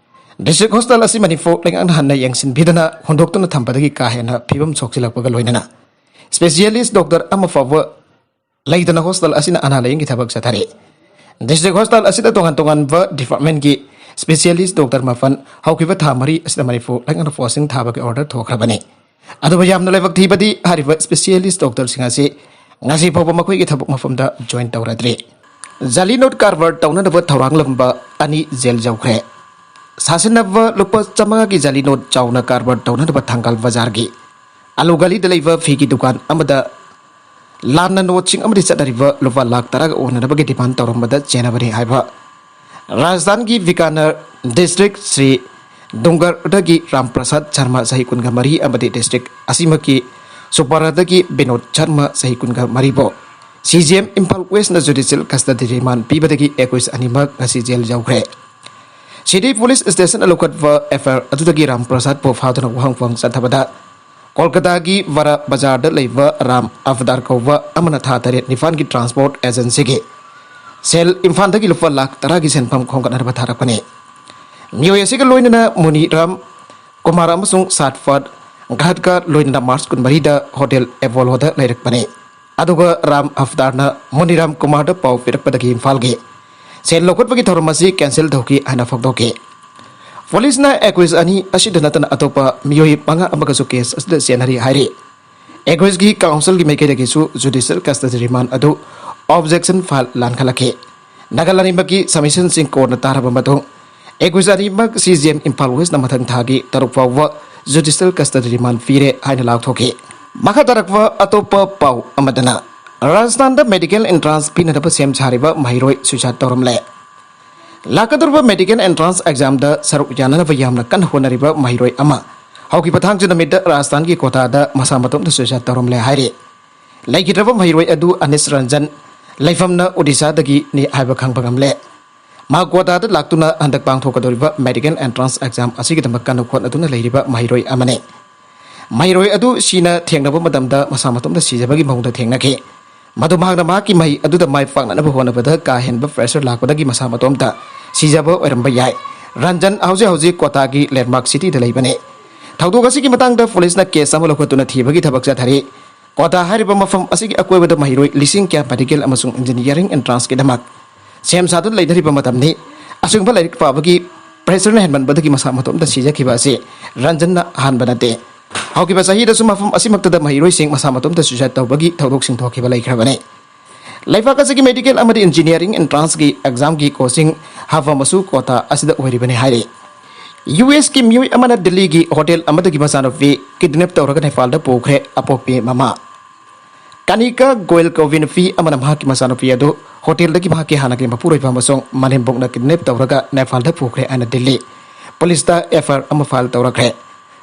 ꯗꯤꯁꯇ꯭ꯔꯤꯛ ꯍꯣꯁꯄꯤꯇꯥꯜ ꯑꯁꯤ ꯃꯅꯤꯄꯨꯔ ꯂꯩꯉꯥꯛꯅ ꯍꯟꯅ ꯌꯦꯡꯁꯤꯟꯕꯤꯗꯅ ꯍꯨꯟꯗꯣꯛꯇꯨꯅ ꯊꯝꯕꯗꯒꯤ ꯀꯥ ꯍꯦꯟꯅ ꯐꯤꯕꯝ ꯁꯣꯛꯆꯤꯜꯂꯛꯄꯒ ꯂꯣꯏꯅꯅ ꯁ꯭ꯄꯦꯁꯤꯌꯦꯂꯤꯁ ꯗꯣꯛꯇꯔ ꯑꯃ ꯐꯥꯎꯕ ꯂꯩꯇꯅ ꯍꯣꯁꯄꯤꯇꯥꯜ ꯑꯁꯤꯅ ꯑꯅꯥ ꯂꯥꯌꯦꯡꯒꯤ ꯊꯕꯛ ꯆꯠꯊꯔꯤ꯫ ꯗꯤꯁꯇ꯭ꯔꯤꯛ ꯍꯣꯁꯄꯤꯇꯥꯜ ꯑꯁꯤꯗ ꯇꯣꯉꯥꯟ ꯇꯣꯉꯥꯟꯕ ꯗꯤꯄꯥꯔꯠꯃꯦꯟꯒꯤ ꯁ꯭ꯄꯦꯁꯤꯌꯦꯂꯤꯁ ꯗꯣꯛꯇꯔ ꯃꯥꯄꯟ ꯍꯧꯈꯤꯕ ꯊꯥ ꯃꯔꯤ ꯑꯁꯤꯗ ꯃꯅꯤꯄꯨꯔ ꯂꯩꯉꯥꯛꯅ ꯄꯣꯁꯇꯤꯡ ꯊꯥꯕꯒꯤ ꯑꯣꯔꯗꯔ ꯊꯣꯛꯈ꯭ꯔꯕꯅꯤ꯫ ꯑꯗꯨꯕꯨ ꯌꯥꯝꯅ ꯂꯥꯏꯕꯛ ꯊꯤꯕꯗꯤ ꯍꯥꯏꯔꯤꯕ ꯁ꯭ꯄꯦꯁꯤꯌꯦꯂꯤꯁ ꯗꯣꯛꯇꯔꯁꯤꯡ ꯑꯁꯤ ꯉꯁꯤ ꯐꯥꯎꯕ ꯃꯈꯣꯏꯒꯤ ꯊꯕꯛ ꯃꯐꯝꯗ ꯖꯣꯏꯟ ꯇꯧꯔꯗ꯭ꯔꯤ꯫ ꯖꯥꯂꯤ ꯅꯣꯠ ꯀꯔꯕꯥꯔ ꯇꯧꯅꯅꯕ ꯊꯧꯔꯥꯡꯂꯝꯕ ꯑꯅꯤ ꯖꯦꯜ ꯌꯧꯈ꯭ꯔꯦ꯫ ꯁꯥꯁꯤꯟꯅꯕ ꯂꯨꯄꯥ ꯆꯥꯃꯉꯥꯒꯤ ꯖꯥꯂꯤ ꯅꯣꯠ ꯆꯥꯎꯅ ꯀꯔꯕꯥꯔ ꯇꯧꯅꯅꯕ ꯊꯪꯒꯥꯜ ꯕꯖꯥꯔꯒꯤ ꯑꯂꯨ ꯒꯂꯤꯗ ꯂꯩꯕ ꯐꯤꯒꯤ ꯗꯨꯀꯥꯟ ꯑꯃꯗ ꯂꯥꯟꯅ ꯅꯣꯠꯁꯤꯡ ꯑꯃꯗꯤ ꯆꯠꯅꯔꯤꯕ ꯂꯨꯄꯥ ꯂꯥꯈ ꯇꯔꯥꯒ ꯑꯣꯟꯅꯅꯕꯒꯤ ꯗꯤꯃꯥꯟ ꯇꯧꯔꯝꯕꯗ ꯆꯦꯟꯅꯕꯅꯤ ꯍꯥꯏꯕ ꯔꯥꯖꯁꯊꯥꯟꯒꯤ ꯕꯤꯀꯥꯅꯔ ꯗꯤꯁꯇ꯭ꯔꯤꯛ ꯁ꯭ꯔꯤ ꯗꯨꯡꯒꯔꯗꯒꯤ ꯔꯥꯝ ꯄ꯭ꯔꯁꯥꯗ ꯁꯔꯃ ꯆꯍꯤ ꯀꯨꯟꯒ ꯃꯔꯤ ꯑꯃꯗꯤ ꯗꯤꯁꯇ꯭ꯔꯤꯛ ꯑꯁꯤꯃꯛꯀꯤ ꯁꯨꯄꯥꯔꯥꯗꯒꯤ ꯕꯤꯅꯣꯗ ꯁꯔꯃ ꯆꯍꯤ ꯀꯨꯟꯒ ꯃꯔꯤꯕꯨ ꯁꯤ ꯖꯤ ꯑꯦꯝ ꯏꯝꯐꯥꯜ ꯋꯦꯁꯅ ꯖꯨꯗꯤꯁꯤꯌꯦꯜ ꯀꯁꯇꯗꯤ ꯔꯤꯃꯥꯟ ꯄꯤꯕꯗꯒꯤ ꯑꯦꯀ꯭ꯌꯨꯁ ꯑꯅꯤꯃꯛ ꯉꯁꯤ ꯖꯦꯜ ꯌꯧꯈ꯭ꯔꯦ꯫ ꯁꯤꯇꯤ ꯄꯨꯂꯤꯁ ꯁ꯭ꯇꯦꯁꯟꯅ ꯂꯧꯈꯠꯄ ꯑꯦꯐ ꯑꯥꯏ ꯑꯥꯔ ꯑꯗꯨꯗꯒꯤ ꯔꯥꯝ ꯄ꯭ꯔꯁꯥꯗꯄꯨ ꯐꯥꯗꯨꯅ ꯋꯥꯍꯪ ꯄꯨꯋꯥꯡ ꯆꯠꯊꯕꯗ ꯀꯣꯜꯀꯇꯥꯒꯤ ꯕꯔꯥ ꯕꯖꯥꯔꯗ ꯂꯩꯕ ꯔꯥꯝ ꯑꯕꯗꯥꯔ ꯀꯧꯕ ꯑꯃꯅ ꯊꯥ ꯇꯔꯦꯠ ꯅꯤꯄꯥꯟꯒꯤ ꯇ꯭ꯔꯥꯟꯁꯄꯣꯔꯠ ꯑꯦꯖꯦꯟꯁꯤꯒꯤ ꯁꯦꯜ ꯏꯝꯐꯥꯜꯗꯒꯤ ꯂꯨꯄꯥ ꯂꯥꯈ ꯇꯔꯥꯒꯤ ꯁꯦꯟꯐꯝ ꯈꯣꯝꯒꯠꯅꯅꯕ ꯊꯥꯔꯛꯄꯅꯤ꯫ ꯃꯤꯑꯣꯏ ꯑꯁꯤꯒ ꯂꯣꯏꯅꯅ ꯃꯨꯅꯤꯔꯥꯝ ꯀꯨꯃꯥꯔ ꯑꯃꯁꯨꯡ ꯁꯥꯠꯐꯥꯠ ꯘꯥꯠꯀ ꯂꯣꯏꯅꯅ ꯃꯥꯔꯆ ꯀꯨꯟꯃꯔꯤꯗ ꯍꯣꯇꯦꯜ ꯑꯦꯄꯣꯂꯣꯗ ꯂꯩꯔꯛꯄꯅꯤ꯫ ꯑꯗꯨꯒ ꯔꯥꯝ ꯑꯕꯗꯥꯔꯅ ꯃꯨꯅꯤꯔꯥꯝ ꯀꯨꯃꯥꯔꯗ ꯄꯥꯎ ꯄꯤꯔꯛꯄꯗꯒꯤ ꯏꯝꯐꯥꯜꯒꯤ ꯁꯦꯜ ꯂꯧꯈꯠꯄꯒꯤ ꯊꯧꯔꯝ ꯑꯁꯤ ꯀꯦꯟꯁꯦꯜ ꯇꯧꯈꯤ ꯍꯥꯏꯅ ꯐꯣꯡꯗꯣꯛꯈꯤ꯫ ꯄꯨꯂꯤꯁꯅ ꯑꯦꯀ꯭ꯌꯨꯁ ꯑꯅꯤ ꯑꯁꯤꯗ ꯅꯠꯇꯅ ꯑꯇꯣꯞꯄ ꯃꯤꯑꯣꯏ ꯃꯉꯥ ꯑꯃꯒꯁꯨ ꯀꯦꯁ ꯑꯁꯤꯗ ꯆꯦꯟꯅꯔꯤ ꯍꯥꯏꯔꯤ꯫ ꯑꯦꯀ꯭ꯌꯨꯁꯀꯤ ꯀꯥꯎꯟꯁꯤꯜꯒꯤ ꯃꯥꯏꯀꯩꯗꯒꯤꯁꯨ ꯖꯨꯗꯤꯁꯤꯌꯦꯜ ꯀꯁꯇꯗꯤ ꯔꯤꯃꯥꯟ ꯑꯗꯨ ꯑꯣꯕꯖꯦꯛꯁꯟ ꯐꯥꯏꯜ ꯂꯥꯟꯈꯠꯂꯛꯈꯤ꯫ ꯅꯥꯀꯜ ꯑꯅꯤꯃꯛꯀꯤ ꯁꯕꯃꯤꯁꯟꯁꯤꯡ ꯀꯣꯟꯅ ꯇꯥꯔꯕ ꯃꯇꯨꯡ ꯑꯦꯀ꯭ꯌꯨꯁ ꯑꯅꯤꯃꯛ ꯁꯤ ꯖꯤ ꯑꯦꯝ ꯏꯝꯐꯥꯜ ꯋꯦꯁꯅ ꯃꯊꯪ ꯊꯥꯒꯤ ꯇꯔꯨꯛ ꯐꯥꯎꯕ ꯖꯨꯗꯤꯁꯤꯌꯦꯜ ꯀꯁꯇꯗꯤ ꯔꯤꯃꯥꯟ ꯄꯤꯔꯦ ꯍꯥꯏꯅ ꯂꯥꯎꯊꯣꯛꯈꯤ꯫ ꯃꯈꯥ ꯇꯥꯔꯛꯄ ꯑꯇꯣꯞꯄ ꯄꯥꯎ ꯑꯃꯗꯅ ꯔꯥꯖꯁꯊꯥꯟꯗ ꯃꯦꯗꯤꯀꯦꯜ ꯑꯦꯟꯇ꯭ꯔꯥꯟꯁ ꯄꯤꯅꯅꯕ ꯁꯦꯝ ꯁꯥꯔꯤꯕ ꯃꯍꯩꯔꯣꯏ ꯁꯨꯏꯁꯥꯏꯗ ꯇꯧꯔꯝꯂꯦ꯫ ꯂꯥꯛꯀꯗꯧꯔꯤꯕ ꯃꯦꯗꯤꯀꯦꯜ ꯑꯦꯟꯇ꯭ꯔꯥꯟꯁ ꯑꯦꯛꯖꯥꯝꯗ ꯁꯔꯨꯛ ꯌꯥꯅꯅꯕ ꯌꯥꯝꯅ ꯀꯟꯅ ꯍꯣꯠꯅꯔꯤꯕ ꯃꯍꯩꯔꯣꯏ ꯑꯃ ꯍꯧꯈꯤꯕ ꯊꯥꯡꯖ ꯅꯨꯃꯤꯠꯇ ꯔꯥꯖꯁꯊꯥꯟꯒꯤ ꯀꯣꯇꯥꯗ ꯃꯁꯥ ꯃꯇꯣꯝꯇ suicide ꯇꯧꯔꯝꯂꯦ ꯍꯥꯏꯔꯤ꯫ ꯂꯩꯈꯤꯗ꯭ꯔꯕ ꯃꯍꯩꯔꯣꯏ ꯑꯗꯨ ꯑꯅꯤꯁ ꯔꯟꯖꯟ, ꯂꯩꯐꯝꯅ ꯑꯣꯗꯤꯁꯥꯗꯒꯤꯅꯤ ꯍꯥꯏꯕ ꯈꯪꯕ ꯉꯝꯂꯦ꯫ ꯃꯍꯥꯛ ꯀꯣꯇꯥꯗ ꯂꯥꯛꯇꯨꯅ ꯍꯟꯗꯛ ꯄꯥꯡꯊꯣꯛꯀꯗꯧꯔꯤꯕ medical entrance exam ꯑꯁꯤꯒꯤꯗꯃꯛ ꯀꯟꯅ ꯍꯣꯠꯅꯗꯨꯅ ꯂꯩꯔꯤꯕ ꯃꯍꯩꯔꯣꯏ ꯑꯃꯅꯤ꯫ ꯃꯍꯩꯔꯣꯏ ꯑꯗꯨ ꯁꯤꯅ ꯊꯦꯡꯅꯕ ꯃꯇꯝꯗ ꯃꯁꯥ ꯃꯇꯣꯝꯇ ꯁꯤꯖꯕꯒꯤ ꯃꯑꯣꯡꯗ ꯊꯦꯡꯅꯈꯤ꯫ ꯃꯗꯨ ꯃꯍꯥꯛꯅ ꯃꯍꯥꯛꯀꯤ ꯃꯍꯩ ꯑꯗꯨꯗ ꯃꯥꯏ ꯄꯥꯛꯅꯅꯕ ꯍꯣꯠꯅꯕꯗ ꯀꯥ ꯍꯦꯟꯕ pressure ꯂꯥꯛꯄꯗꯒꯤ ꯃꯁꯥ ꯃꯇꯣꯝꯇ ꯁꯤꯖꯕ ꯑꯣꯏꯔꯝꯕ ꯌꯥꯏ꯫ ꯔꯟꯖꯟ ꯍꯧꯖꯤꯛ ꯍꯧꯖꯤꯛ ꯀꯣꯇꯥꯒꯤ landmark cityꯗ ꯂꯩꯕꯅꯤ꯫ ꯊꯧꯗꯣꯛ ꯑꯁꯤꯒꯤ ꯃꯇꯥꯡꯗ ꯄꯨꯂꯤꯁꯅ case ꯑꯃ ꯂꯧꯈꯠꯇꯨꯅ ꯊꯤꯕꯒꯤ ꯊꯕꯛ ꯆꯠꯊꯔꯤ꯫ ꯀꯣꯇꯥ ꯍꯥꯏꯔꯤꯕ ꯃꯐꯝ ꯑꯁꯤꯒꯤ ꯑꯀꯣꯏꯕꯗ ꯃꯍꯩꯔꯣꯏ ꯂꯤꯁꯤꯡ ꯀꯌꯥ medical ꯑꯃꯁꯨꯡ engineering entranceꯀꯤꯗꯃꯛ ꯁꯦꯝ ꯁꯥꯗꯨꯅ ꯂꯩꯅꯔꯤꯕ ꯃꯇꯝꯅꯤ꯫ ꯑꯁꯤꯒꯨꯝꯕ ꯂꯥꯏꯔꯤꯛ ꯄꯥꯕꯒꯤ pressureꯅ ꯍꯦꯟꯃꯟꯕꯗꯒꯤ ꯃꯁꯥ ꯃꯇꯣꯝꯇ ꯁꯤꯖꯈꯤꯕ ꯑꯁꯤ ꯔꯟꯖꯟꯅ ꯑꯍꯥꯟꯕ ꯅꯠꯇꯦ꯫ ꯍꯧꯈꯤꯕ ꯆꯍꯤꯗꯁꯨ ꯃꯐꯝ ꯑꯁꯤꯃꯛꯇꯗ ꯃꯍꯩꯔꯣꯏꯁꯤꯡ ꯃꯁꯥ ꯃꯇꯣꯝꯇ suicide ꯇꯧꯕꯒꯤ ꯊꯧꯗꯣꯛꯁꯤꯡ ꯊꯣꯛꯈꯤꯕ ꯂꯩꯈ꯭ꯔꯕꯅꯤ꯫ ꯂꯩꯕꯥꯛ ꯑꯁꯤꯒꯤ medical ꯑꯃꯗꯤ engineering entranceꯀꯤ examꯒꯤ coaching ꯍꯥꯞꯐꯝ ꯑꯁꯨ ꯀꯣꯇꯥ ꯑꯁꯤꯗ ꯑꯣꯏꯔꯤꯕꯅꯤ ꯍꯥꯏꯔꯤ꯫ USꯀꯤ ꯃꯤꯑꯣꯏ ꯑꯃꯅ ꯗꯤꯜꯂꯤꯒꯤ hotel ꯑꯃꯗꯒꯤ ꯃꯆꯥꯅꯨꯄꯤ kidnap ꯇꯧꯔꯒ ꯅꯦꯄꯥꯜꯗ ꯄꯨꯈ꯭ꯔꯦ꯫ ꯑꯄꯣꯛꯄꯤ ꯃꯃꯥ ꯀꯅꯤꯀꯥ ꯒꯣꯌꯜ ꯀꯧꯕꯤ ꯅꯨꯄꯤ ꯑꯃꯅ ꯃꯍꯥꯛꯀꯤ ꯃꯆꯥꯅꯨꯄꯤ ꯑꯗꯨ hotelꯗꯒꯤ ꯃꯍꯥꯛꯀꯤ ꯍꯥꯟꯅꯒꯤ ꯃꯄꯨꯔꯣꯏꯕ ꯑꯃꯁꯨꯡ ꯃꯅꯦꯝꯕꯣꯛꯅ kidnap ꯇꯧꯔꯒ ꯅꯦꯄꯥꯜꯗ ꯄꯨꯈ꯭ꯔꯦ ꯍꯥꯏꯅ ꯗꯤꯜꯂꯤ ꯄꯨꯂꯤꯁꯇ FIR ꯑꯃ file ꯇꯧꯔꯛꯈ꯭ꯔꯦ꯫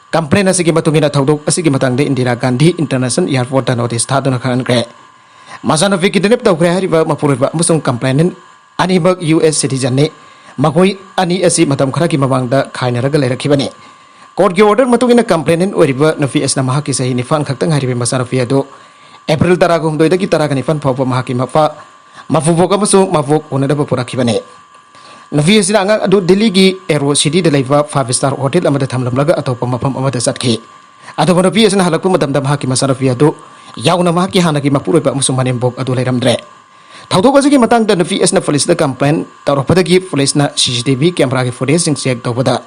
Complaint ꯑꯁꯤꯒꯤ ꯃꯇꯨꯡ ꯏꯟꯅ ꯊꯧꯗꯣꯛ ꯑꯁꯤꯒꯤ ꯃꯇꯥꯡꯗ ꯏꯟꯗꯤꯔꯥ ꯒꯥꯟꯙꯤ International Airportꯇ notice ꯊꯥꯗꯨꯅ ꯈꯪꯍꯟꯈ꯭ꯔꯦ꯫ ꯃꯆꯥꯅꯨꯄꯤ kidnap ꯇꯧꯈ꯭ꯔꯦ ꯍꯥꯏꯔꯤꯕ ꯃꯄꯨꯔꯣꯏꯕ ꯑꯃꯁꯨꯡ complainant ꯑꯅꯤꯃꯛ US citizenꯅꯤ꯫ ꯃꯈꯣꯏ ꯑꯅꯤ ꯑꯁꯤ ꯃꯇꯝ ꯈꯔꯒꯤ ꯃꯃꯥꯡꯗ ꯈꯥꯏꯅꯔꯒ ꯂꯩꯔꯛꯈꯤꯕꯅꯤ꯫ Courtꯀꯤ order ꯃꯇꯨꯡ ꯏꯟꯅ complainant ꯑꯣꯏꯔꯤꯕ ꯅꯨꯄꯤ ꯑꯁꯤꯅ ꯃꯍꯥꯛꯀꯤ ꯆꯍꯤ ꯅꯤꯄꯥꯟ ꯈꯛꯇ ꯉꯥꯏꯔꯤꯕ ꯃꯆꯥꯅꯨꯄꯤ ꯑꯗꯨ April ꯇꯔꯥꯍꯨꯝꯗꯣꯏꯗꯒꯤ ꯇꯔꯥꯒ ꯅꯤꯄꯥꯟ ꯐꯥꯎꯕ ꯃꯍꯥꯛꯀꯤ ꯃꯄꯥ, ꯃꯄꯨꯕꯣꯛ ꯑꯃꯁꯨꯡ ꯃꯕꯣꯛ ꯎꯅꯅꯕ ꯄꯨꯔꯛꯈꯤꯕꯅꯤ꯫ ꯅꯨꯄꯤ ꯑꯁꯤꯅ ꯑꯉꯥꯡ ꯑꯗꯨ ꯗꯤꯜꯂꯤꯒꯤ Aero Cityꯗ ꯂꯩꯕ five star hotel ꯑꯃꯗ ꯊꯝꯂꯝꯂꯒ ꯑꯇꯣꯞꯄ ꯃꯐꯝ ꯑꯃꯗ ꯆꯠꯈꯤ꯫ ꯑꯗꯨꯕꯨ ꯅꯨꯄꯤ ꯑꯁꯤꯅ ꯍꯜꯂꯛꯄ ꯃꯇꯝꯗ ꯃꯍꯥꯛꯀꯤ ꯃꯆꯥꯅꯨꯄꯤ ꯑꯗꯨ ꯌꯥꯎꯅ ꯃꯍꯥꯛꯀꯤ ꯍꯥꯟꯅꯒꯤ ꯃꯄꯨꯔꯣꯏꯕ ꯑꯃꯁꯨꯡ ꯃꯅꯦꯝꯕꯣꯛ ꯑꯗꯨ ꯂꯩꯔꯝꯗ꯭ꯔꯦ꯫ ꯊꯧꯗꯣꯛ ꯑꯁꯤꯒꯤ ꯃꯇꯥꯡꯗ ꯅꯨꯄꯤ ꯑꯁꯤꯅ ꯄꯨꯂꯤꯁꯇ complaint ꯇꯧꯔꯛꯄꯗꯒꯤ ꯄꯨꯂꯤꯁꯅ CCTV cameraꯒꯤ footageꯁꯤꯡ check ꯇꯧꯕꯗ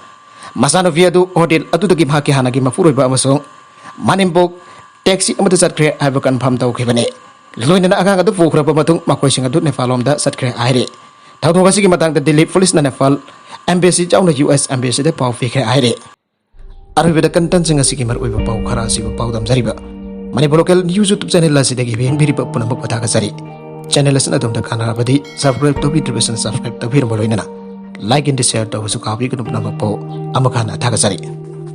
ꯃꯆꯥꯅꯨꯄꯤ ꯑꯗꯨ hotel ꯑꯗꯨꯗꯒꯤ ꯃꯍꯥꯛꯀꯤ ꯍꯥꯟꯅꯒꯤ ꯃꯄꯨꯔꯣꯏꯕ ꯑꯃꯁꯨꯡ ꯃꯅꯦꯝꯕꯣꯛ taxi ꯑꯃꯗ ꯆꯠꯈ꯭ꯔꯦ ꯍꯥꯏꯕ confirm ꯇꯧꯈꯤꯕꯅꯤ꯫ ꯂꯣꯏꯅꯅ ꯑꯉꯥꯡ ꯑꯗꯨ ꯄꯨꯈ꯭ꯔꯕ ꯃꯇꯨꯡ ꯃꯈꯣꯏꯁꯤꯡ ꯑꯗꯨ ꯅꯦꯄꯥꯜꯂꯣꯝꯗ ꯆꯠꯈ꯭ꯔꯦ ꯍꯥꯏꯔꯤ꯫ ꯊꯧꯗꯣꯛ ꯑꯁꯤꯒꯤ ꯃꯇꯥꯡꯗ ꯗꯤꯜꯂꯤ ꯄꯨꯂꯤꯁꯅ ꯅꯦꯄꯥꯜ embassy ꯌꯥꯎꯅ US embassyꯗ ꯄꯥꯎ ꯄꯤꯈ꯭ꯔꯦ ꯍꯥꯏꯔꯤ꯫ ꯑꯔꯣꯏꯕꯗ contentꯁꯤꯡ ꯑꯁꯤꯒꯤ ꯃꯔꯨꯑꯣꯏꯕ ꯄꯥꯎ ꯈꯔ ꯑꯁꯤꯕꯨ ꯄꯥꯎꯗꯝꯖꯔꯤꯕ Manipur local news YouTube channel ꯑꯁꯤꯗꯒꯤ ꯌꯦꯡꯕꯤꯔꯤꯕ ꯄꯨꯝꯅꯃꯛꯄꯨ ꯊꯥꯒꯠꯆꯔꯤ꯫ Channel ꯑꯁꯤꯅ ꯑꯗꯣꯝꯗ ꯀꯥꯟꯅꯔꯕꯗꯤ subscribe ꯇꯧꯕꯤꯗ꯭ꯔꯤꯕꯁꯤꯡꯅ subscribe ꯇꯧꯕꯤꯔꯝꯕ ꯂꯣꯏꯅꯅ like and share ꯇꯧꯕꯁꯨ ꯀꯥꯎꯕꯤꯒꯅꯨ꯫ ꯄꯨꯝꯅꯃꯛꯄꯨ ꯑꯃꯨꯛ ꯍꯟꯅ ꯊꯥꯒꯠꯆꯔꯤ꯫